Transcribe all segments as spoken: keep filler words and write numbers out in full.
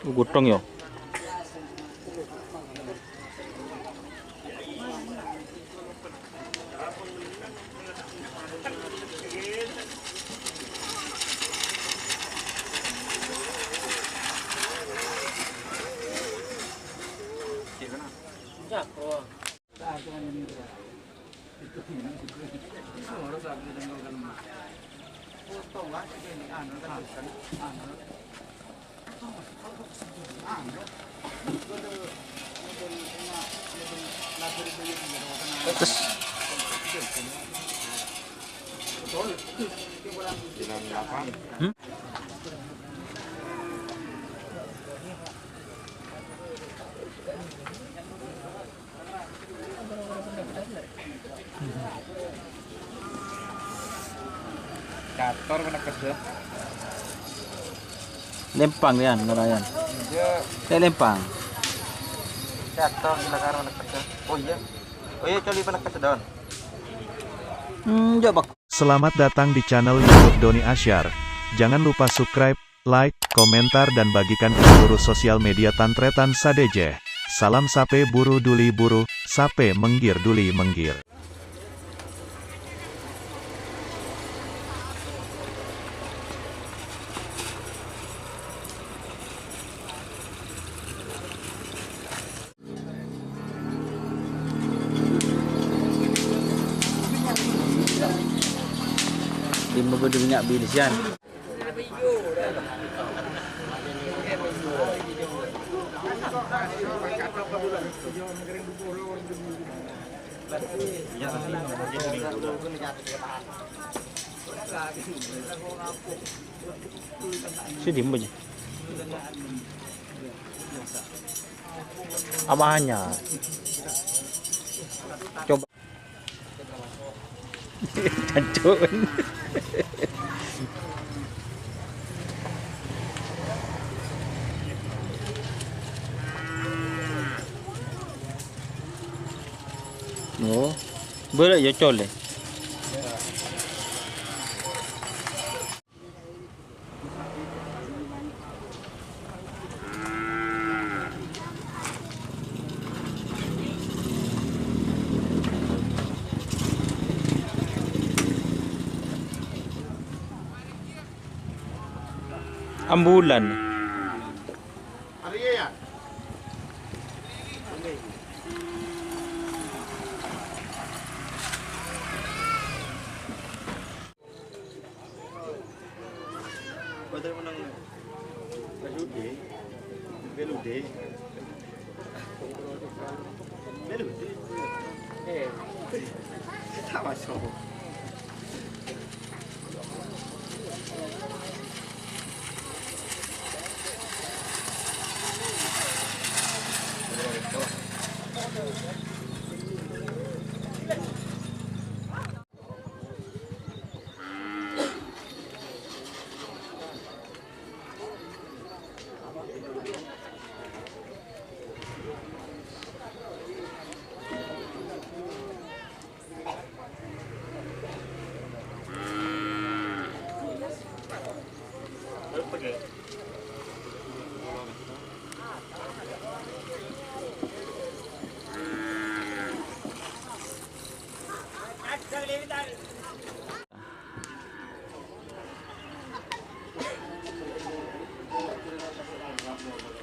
Ghutong, ya. Terus. Hmm? Cator kena kerja. Lempang, Yan, ngarayan. Iya. Eh, lempang. Cator gila karo kena kerja. Oh iya. Oh iya, coli kena kerja daun. Hmm, ya, Pak. Selamat datang di channel YouTube Doni Asyar. Jangan lupa subscribe, like, komentar, dan bagikan ke seluruh sosial media Tan Tretan sadhâjâ. Salam sapè buru duli buru, sapè menggir duli menggir. Dimma bâdâ mènnya' bisian. Sè dimma jâ. Apanya? Coba. Jancuk. Oh, boleh ya, cole. Ambulan.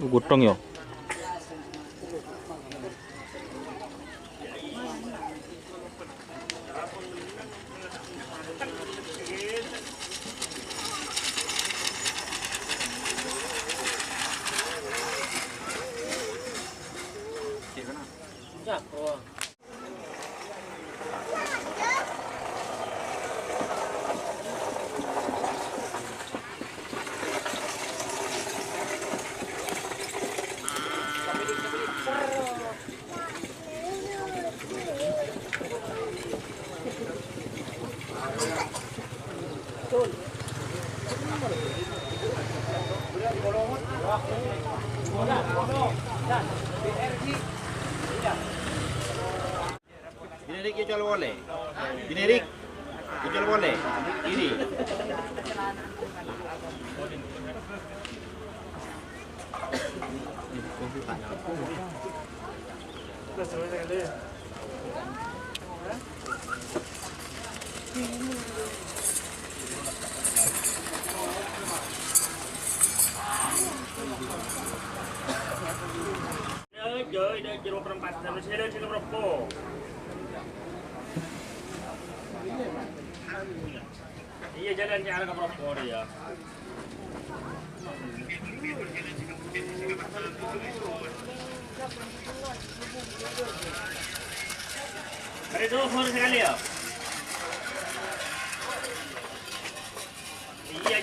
Ghutong, ya. Bine Rik, ècol polè. Bine Rik, ècol polè. Kiri. Jâ-, jâ-, jâ-, jârâ perempatan, masih ada sini rokok. Iya, jalan ke arah ke Propo dia. Ada dua sekali ya? Iya.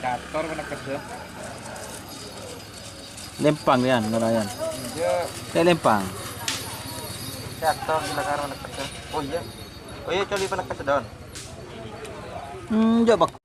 Cator kena kerja. Lempang, Yan, ngerayan. Iya. Kayak lempang. Cator gila karo kena kerja. Oh iya. Oh iya, coli pernah kerja, Don. Hmm, jawab aku.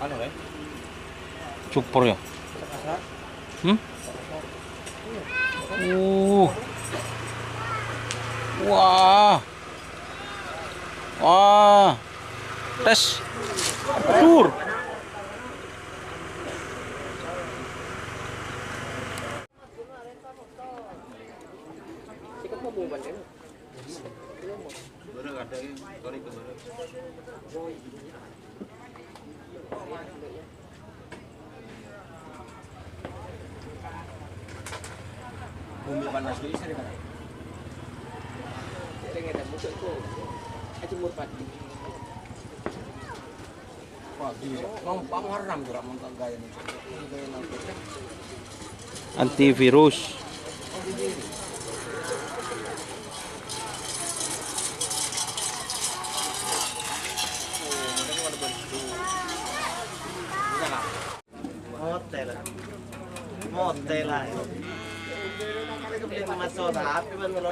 Anu, eh? Super ya? Hmm? Uh. Wah. Wah. Tes. Tur. Bumi panas gini sering kan? Sering ada musuh itu. Aja murpati. Antivirus. Motel. Motel aja. Masuk tapi kan kalau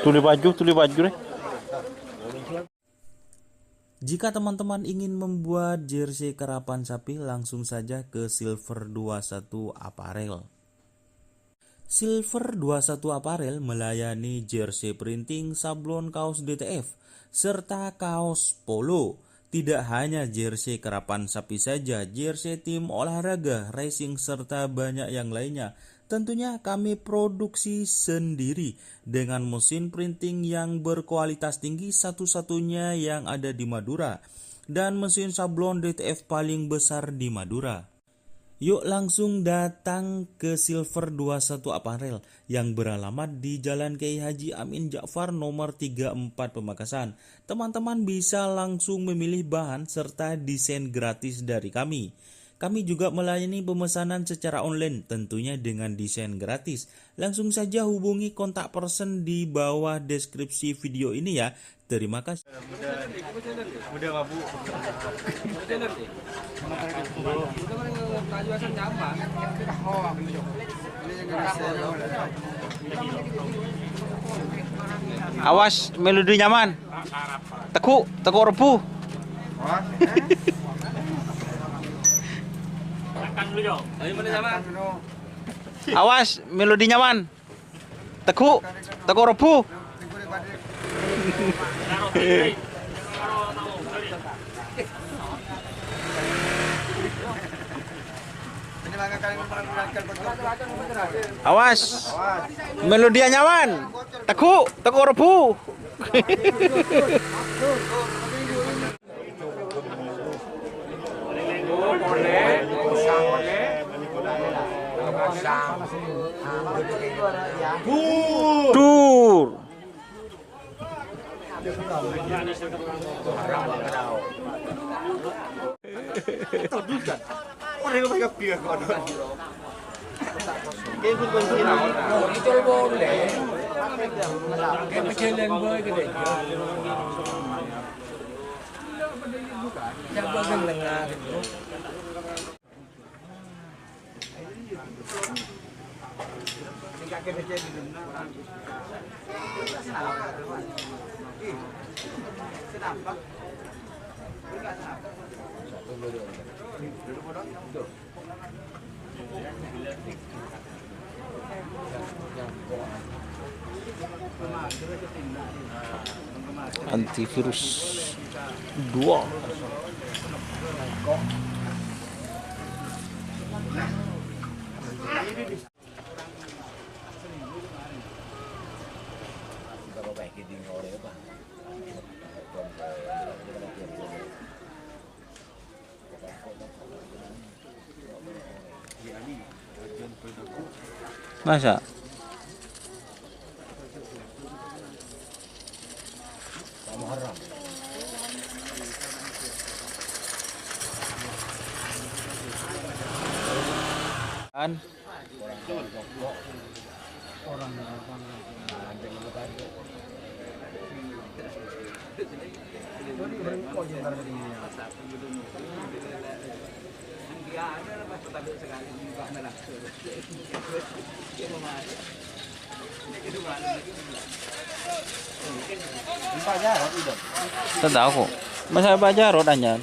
Tuli baju, tuli baju deh. Jika teman-teman ingin membuat jersey karapan sapi, langsung saja ke Silver dua satu Apparel. Silver dua satu Apparel melayani jersey printing, sablon kaos D T F, serta kaos polo. Tidak hanya jersey karapan sapi saja, jersey tim olahraga, racing, serta banyak yang lainnya. Tentunya kami produksi sendiri dengan mesin printing yang berkualitas tinggi, satu-satunya yang ada di Madura, dan mesin sablon D T F paling besar di Madura. Yuk langsung datang ke Silver dua satu Apparel yang beralamat di Jalan Kiai Haji Amin Ja'far nomor tiga empat Pamekasan. Teman-teman bisa langsung memilih bahan serta desain gratis dari kami. Kami juga melayani pemesanan secara online, tentunya dengan desain gratis. Langsung saja hubungi kontak person di bawah deskripsi video ini ya. Terima kasih. Muda, muda mabuk. Awas, melodi nyaman. Teguk, teguk rebu. Awas, melodi nyaman. Teguk, teguk rebu. Awas. Melodinya nyaman. Teggu', teggu' rebu. Dur. Antivirus dua. Masa? Kan? Tao ko'. Masa Pak Jarot anyar?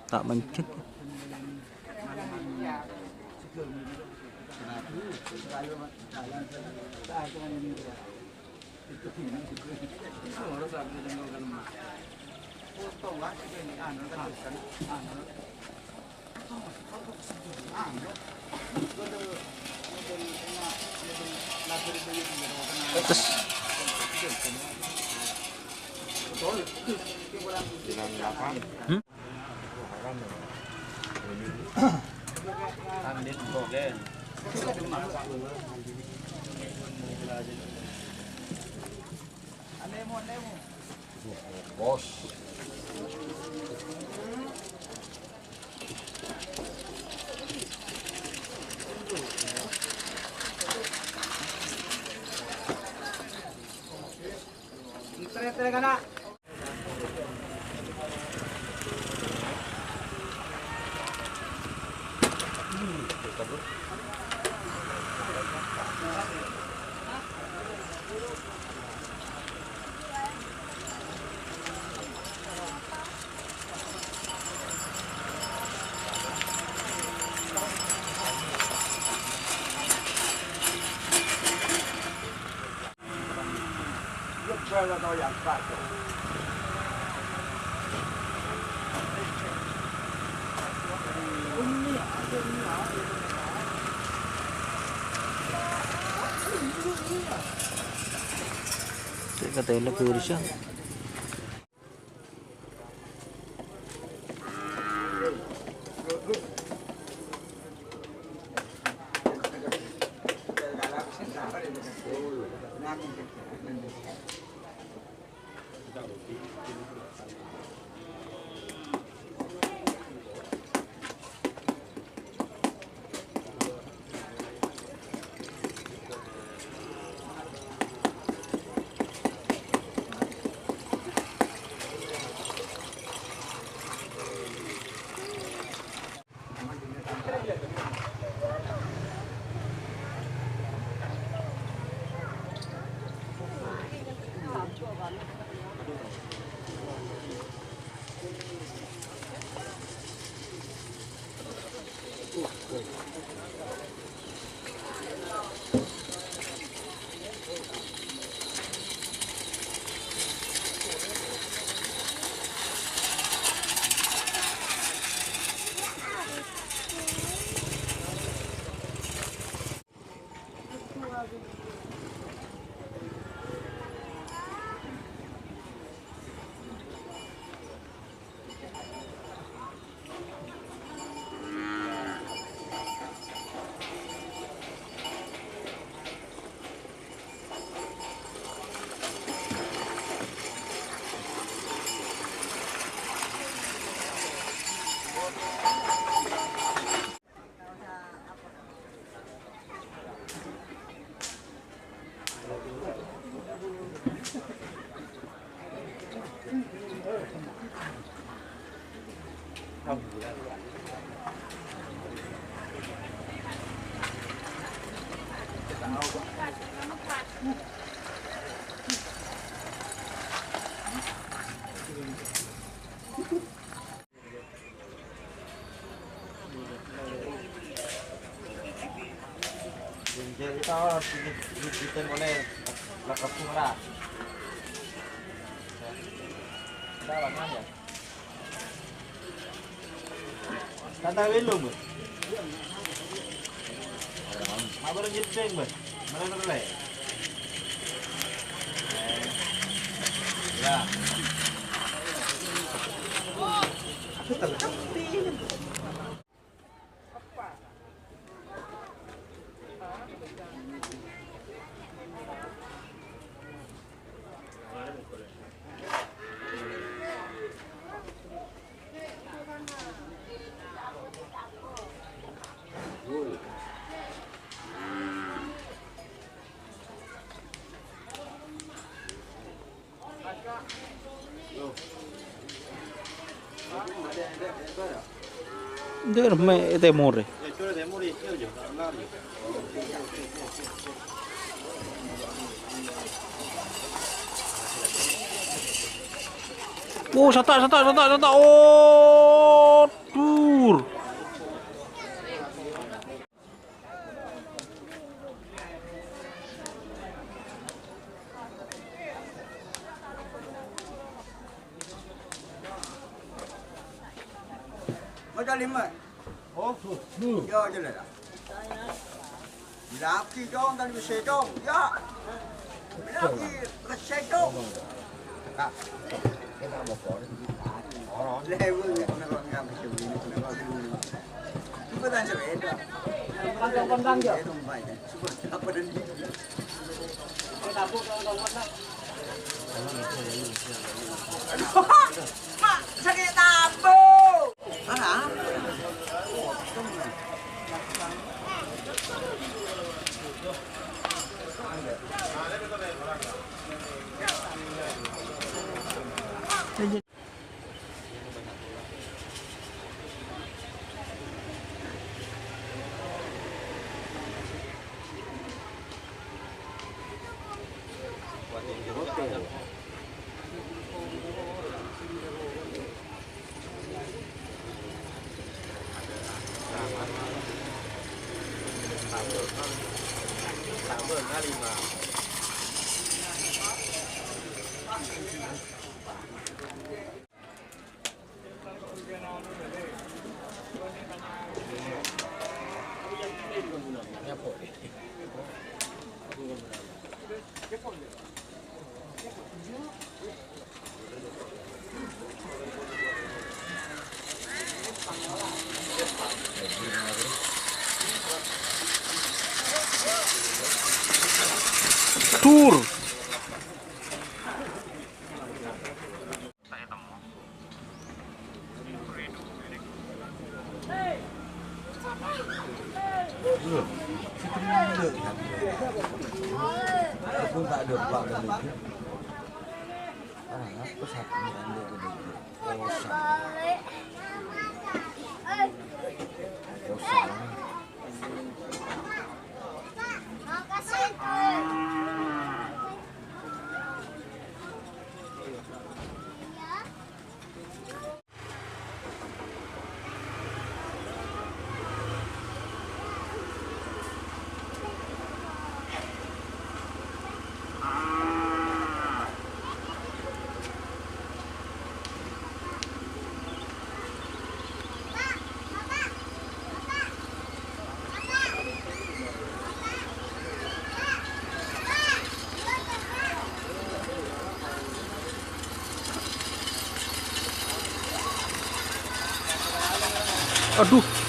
Ta' mencet. Terus. Hmm? Bos. Cè' katèla bârâssa. Tata welong, Bos. Mabar nyeddheng, Bos. Mara terus, Le. Ya. Dâ'ramma è tèmorrè. Oh, sata', sata', sata', sata'. Oh, dur. Modal lima. Oh, yo, jelas. Lagi dong, tadi bisa dong. Ya. Lagi resek dong. Lewu, kenapa nggak bisa begini? Kenapa begini? Cepetan sepeda. Pantang-pantang, ya. Itu, Mbak, ya. Coba, apa dan dia? Aduh, Mak, sakit tambung. Mana? Dur. Aduh.